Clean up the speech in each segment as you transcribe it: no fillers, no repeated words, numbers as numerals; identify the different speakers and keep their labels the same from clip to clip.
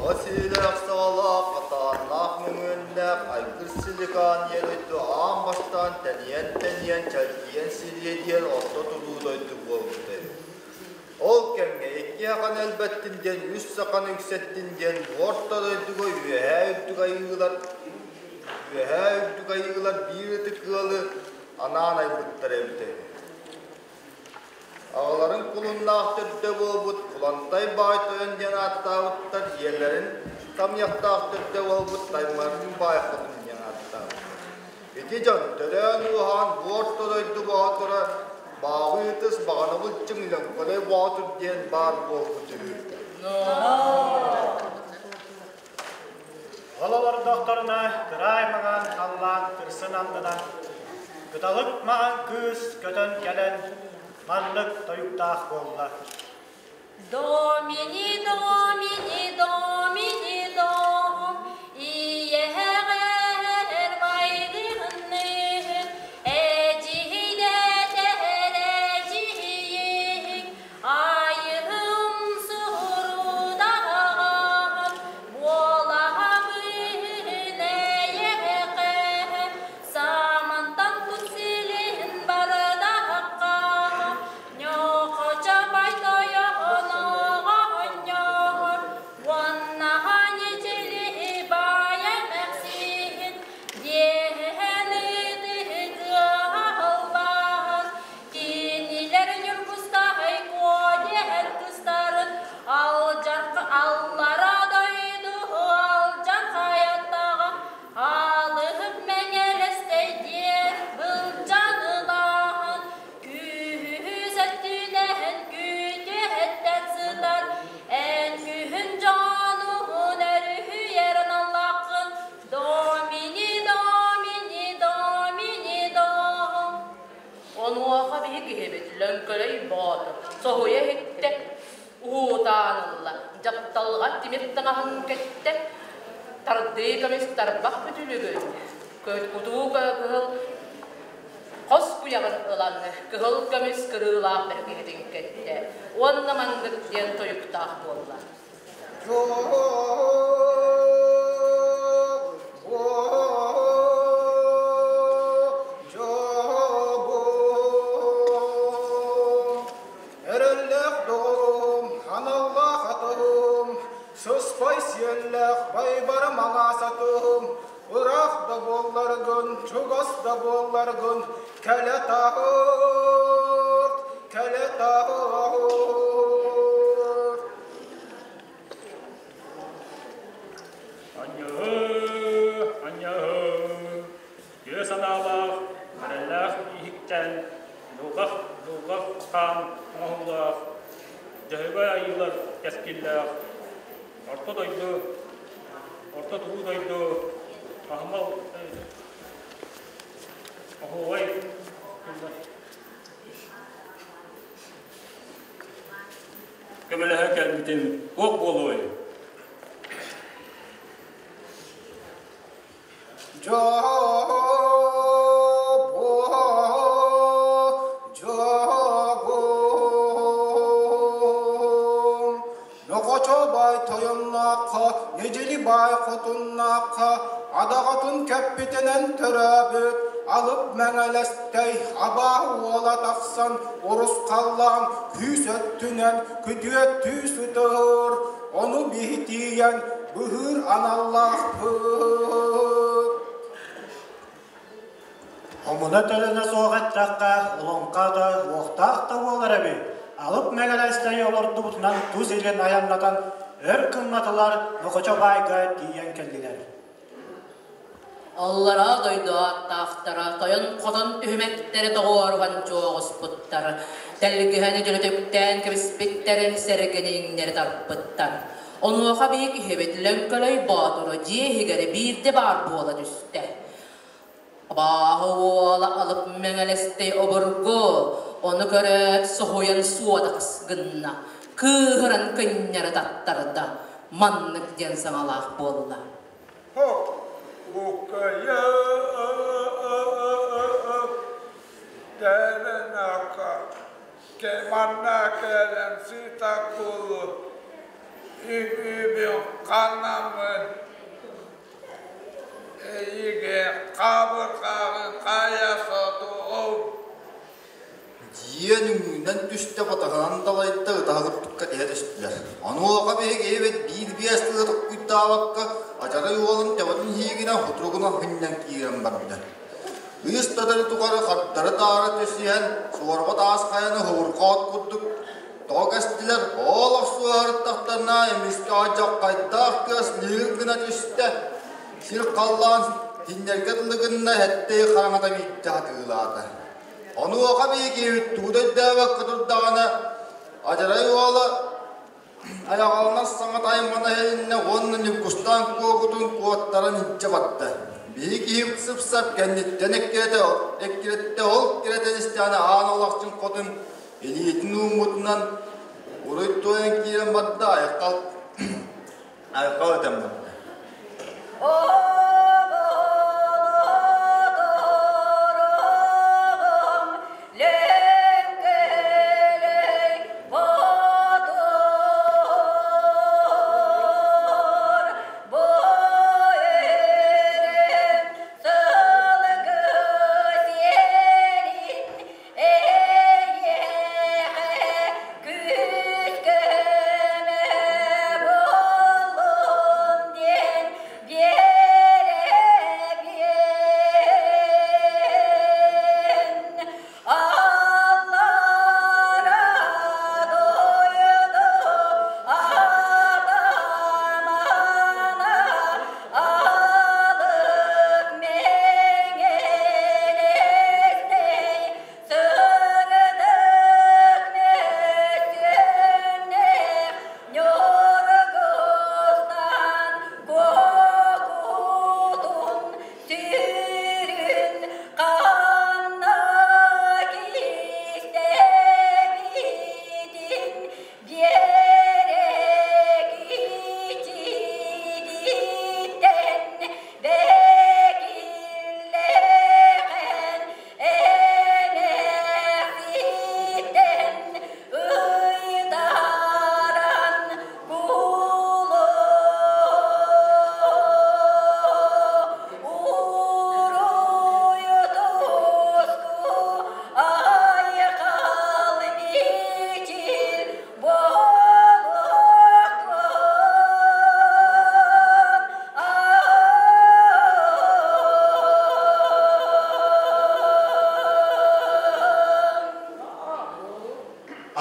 Speaker 1: Аҕа саҕалаах, атааннаах мөҥүөннээх айгыр силикаан ийэ дойду аан бастаан тэнийэн-тэнийэн чэлгийэн сириэдийэн орто туруу дойду буолбута үһү. Ол кэмҥэ икки саханы элбэттин диэн, үс саханы үксэттин диэн бу орто дойдуга үөһээ үрдүк айыылар үөһээ үрдүк айыылар биир ытык ыалы анаан айбыттар эбитэ үһү. Аҕаларын кулуннаах төрдө буолбут Кулантай баай тойон диэн ааттаабыттар, ийэлэрин Тамыйахтаах төрдө буолбут Таймарын баай хотун диэн ааттаабыттар. Ити дьон төрөөн-ууһаан бу орто дойду боотура Бааҕы ытыс баҕанабыл чыҥ Лөҥкөлөй Боотур диэн баар буолбут үһү.
Speaker 2: Ол олордохторуна кыраай маҥан халлаан кырсын аннынан кыталык маҥан кыыс көтөн кэлэн маннык тойуктаах буолла.
Speaker 3: Домини, домини, домини, дом, иэһэҕэр майгынныһын, эдьиийдэтэр эдьиийиҥ, Айыһым сурудаҕаһын буолаһабын эйэхэ, самантан тут силин бардахха, ньохочо байтойоҕоноҕонньоҕор, уонна ньичили баайа эмэхсиһин, диэһэн ытыһыкыаһаллаһан, Кинилэр Ньургустаһай Куо диэн кыстарын алдьарха аллара дойду алдьархайаттаҕа алыһып мэҥэлэстэй диэн былдьан ылаһан күүһүс өттүнэһэн күтүөһэттэн сытар эн күһүн дьонуһун өрүһүйэр аналлааххын Домини, домини, домини, дом.
Speaker 4: Онуоха биһи киһибит Лөҥкөлөй Боотур соһуйа иһиттэ, уһуутаан ылла, дьапталҕа тимир таҥаһын кэттэ, тардыы көмүс тарбах бүтүлүгүн, кутуу кыһыл хос куйаҕын ылан кыһыл көмүс кырыылаах бэргэһэтин кэттэ уонна маннык диэн тойуктаах буолла.
Speaker 5: Эрэллээх доҕорум, аналлаах атым, сыспай сиэллээх байбара маҥаас атым, ыраах да буолларгын, чугас да буолларгын, кэлэ таһырт, кэлэ таһырт.
Speaker 6: Анньаһы, анньаһы, үтүө санаалаах, эрэллээх иһиктэн, дулҕах, дулҕах хаан оҥоһуулаах, дьөһөгөй айыылар кэскиллээх, орто дойду, орто туруу дойду, аһымал оһуобай Көмөлөһө кэлбитим туох буолуой?
Speaker 5: Нохочо баай тойоннооххо, ньидьили баай хотуннаахха, адаҕатын кэппитинэн төрөөбүт, алып мэҥэлэстэй абааһы уола тахсан урусхаллаан күүс өттүнэн күтүөттүү сытыһыр, ону биһи тиийэн быһыыр аналлаахпыт.
Speaker 2: Омуна төлөнө суох эттэххэ, олоҥхо да, уохтаах да буолар эбит. Алып Мэҥэлэстэйи олордубутунан тус илин айаннатан өр гымматылар, Нохочо баайга тиийэн кэллилэр.
Speaker 4: Аллараа дойду ааттаахтара тойон-хотон түһүмэттэрэ тоҕуоруһан чуоҕуспуттар, тэлгэһэни дьөлөтүктээн кэбиспиттэр, сэргэни иҥнэри тарпыттар. Онуоха биһи киһибит Лөҥкөлөй Боотуру дьиэ иһигэр биирдэ баар буола түстэ. Абааһы уола алып мэҥэлэстэй обургу, ону көрөөт соһуйан суодахс гынна, кыыһыран кынньары таттарда, маннык диэн саҥалаах буолла.
Speaker 5: Манна кэлэн сыта кулу.
Speaker 7: Үҥүүбүн ханаммын эйигин хабырҕаҕын хайа сотуом.
Speaker 1: Диэн үҥүүнэн түстэ батаһынан далайда ытаһа курдукка түһэ түстүлэр. Онуоха биһиги эбит биир-биэс тылы токкуйдаабакка адьарай уолун төбөтүн иһигинэн хутуругунан хынньан киирэн барда. Ыыс татары тухары хардары-таары түсүһэн, суорба таас хайаны хобурҕоот курдук тоҕо кэстилэр, ол охсуһарыттахтарына эмискэ алдьархайдаах тыас лиһир гына түстэ. Сир халлаан кинилэргэ дылы гынна эттэй хараҥата биирдэ хатыылаата. Онуоха биһиги тугу да өйдөөбөккө турдаҕына, адьарай уола айаҕаланар саҥата аймана иһилиннэ уонна Ньургустаан куокутун куоттаран илдьэ барда. Биһиги киһибит сып-сап кэнниттэн эккирэтэ, эккирэттэ ол эккирэтэн истэҕинэ аан олохчун хотун илиитин ууммутунан уруй туойан киирэн барда айхал айхал этэн барда.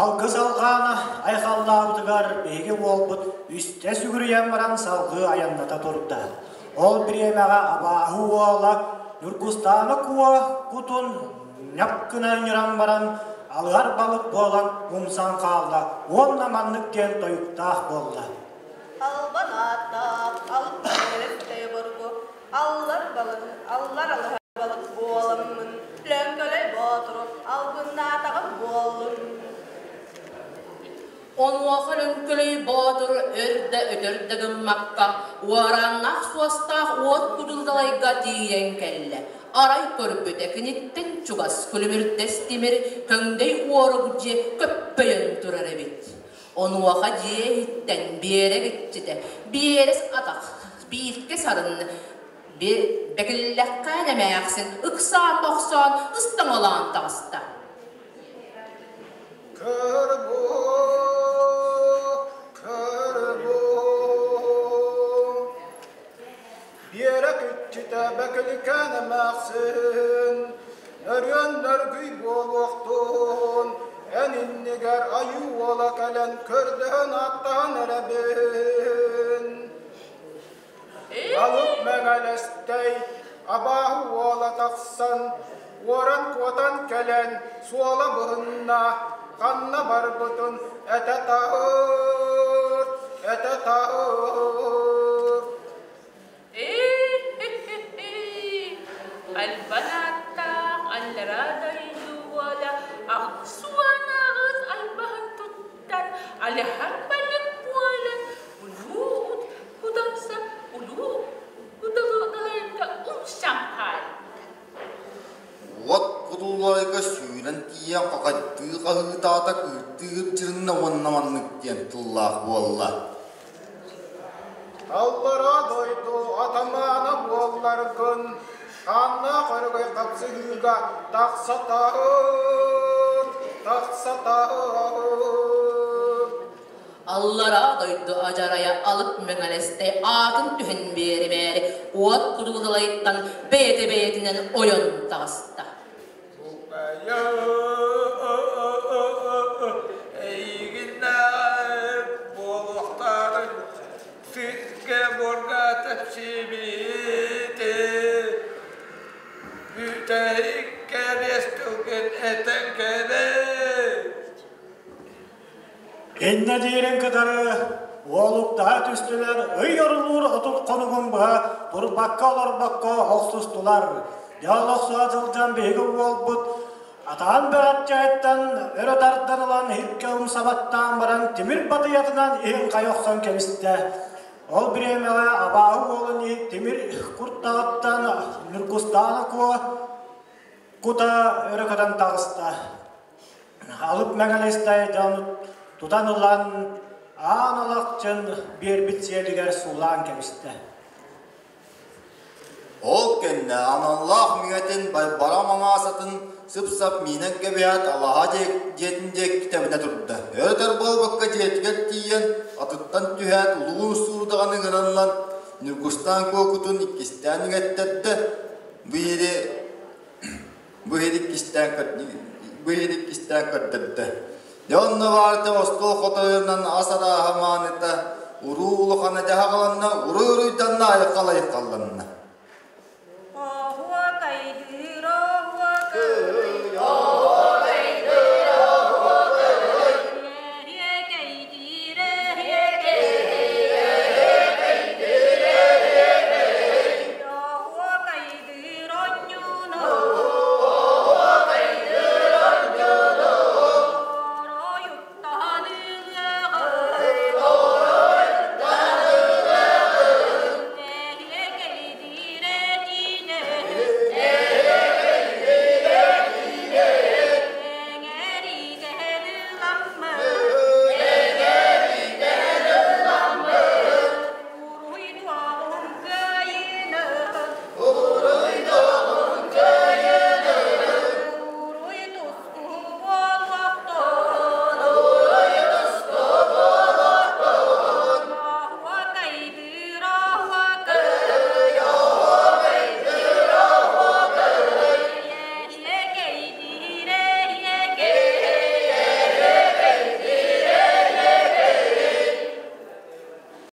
Speaker 2: Алгыс алҕаана айхаллаабытыгар биһиги уолбут үстэ сүгүрүйэн баран салгыы айанната турда. Ол бириэмэҕэ абааһы уола Ньургустаана Куо кутун ньап гына ыҥыран баран алыһар балык буолан умсан хаалла уонна маннык диэн тойуктаах буолла.
Speaker 8: Албан ааттаах, албан элэстэй обургу, аллар балык, аллар алыһар балык буоламмын, Лөҥкөлөй Боотуру албыннаатаҕым буоллун.
Speaker 4: Онуоха Лөҥкөлөй Боотур өр да өтөр да гыммакка, уорааннаах суостаах уот кудулгалайга тиийэн кэллэ. Арай көрбүтэ киниттэн чугас күлүмүрдэс тимир көҥдөй уорук дьиэ көппөйөн турар эбит. Онуоха дьиэ иһиттэн биэрэ иччитэ, биэрэс атах, бииргэ сарын бэкиллэххээн эмээхсин ыксаан-бохсоон ыстаҥалаан таҕыста.
Speaker 5: Көрбү, көрбү, Биэрэ күччүтэ бэкиликээн эмээхсин, Нөрүөн нөргүй буолуохтун, Эн иннигэр айыы уола кэлэн көрдөһөн ааттаһан эрэбин. Алып Мэҥэлэстэй абааһы уола тахсан, уоран-куотан кэлэн суола быһынна, ханна барбытын этэ таһыр, этэ таһыр.
Speaker 9: Албан ааттаах аллараа дойду уола ахсуан аҕыс албаһын туттан алыһар балык буолан улуу кудамса улуу кудалайга умсан хаалбыта.
Speaker 1: Уот кудулайга сүүрэн тиийэн хахайдыы хаһыытаата кыыртыы ырдьырынна уонна маннык диэн тыллаах буолла.
Speaker 5: Аллараа дойду атамаана буолларгын, хааннаах өрөгөй хапсыһыыга тахса таһын, тахса таһын.
Speaker 4: Аллараа дойду адьарайа алып мэҥэлэстэй аатын түһэн биэримээри уот кудулалайыттан бэйэтэ бэйэтинэн ойон таҕыста.
Speaker 7: Эйигиннээҕэр буолуохтааҕын сиргэ-буорга тэпсибити бүтэһик кэриэс тылгын этэн кэлээ.
Speaker 2: Иннэ диирин кытары уолуктаһа түстүлэр, ый орулуур отут хонугун быһа турбакка-олорбокко охсустулар. Дьэ ол охсуһа сылдьан биһиги уолбут атаан бэҕэччэһиттэн өрө тардан ылан иһиккэ умсабаттаан баран тимир батыйатынан иһин хайа охсон кэбистэ. Ол бириэмэҕэ абааһы уолун иһит тимир куртаҕыттан Ньургустаана Куо кута өрө көтөн таҕыста. Алып Мэҥэлистэй дьон тутан ылан аан алахчын биэрбит сиэлигэр суулаан кэбистэ.
Speaker 1: Ол кэннэ аналлаах миҥэтин Байбара маҥаасатын сып-сап миинэн кэбиһээт алаһа дьиэтин диэки тэбинэ турда. Өтөр буолбакка дьиэтигэр тиийэн атыттан түһээт улуу суудаҕаны ыҥыран ылан Ньургустаан Куокутун иккистээн иҥэттэрдэ. Бу иһири Бу иһит иккистээн көрдөрдө. Дьэ онно баарта остуол хотойунан ас арааһа мааныта уруу улахана дьаһаҕаланна, уруй-уруйданна, айхал-айхалланна.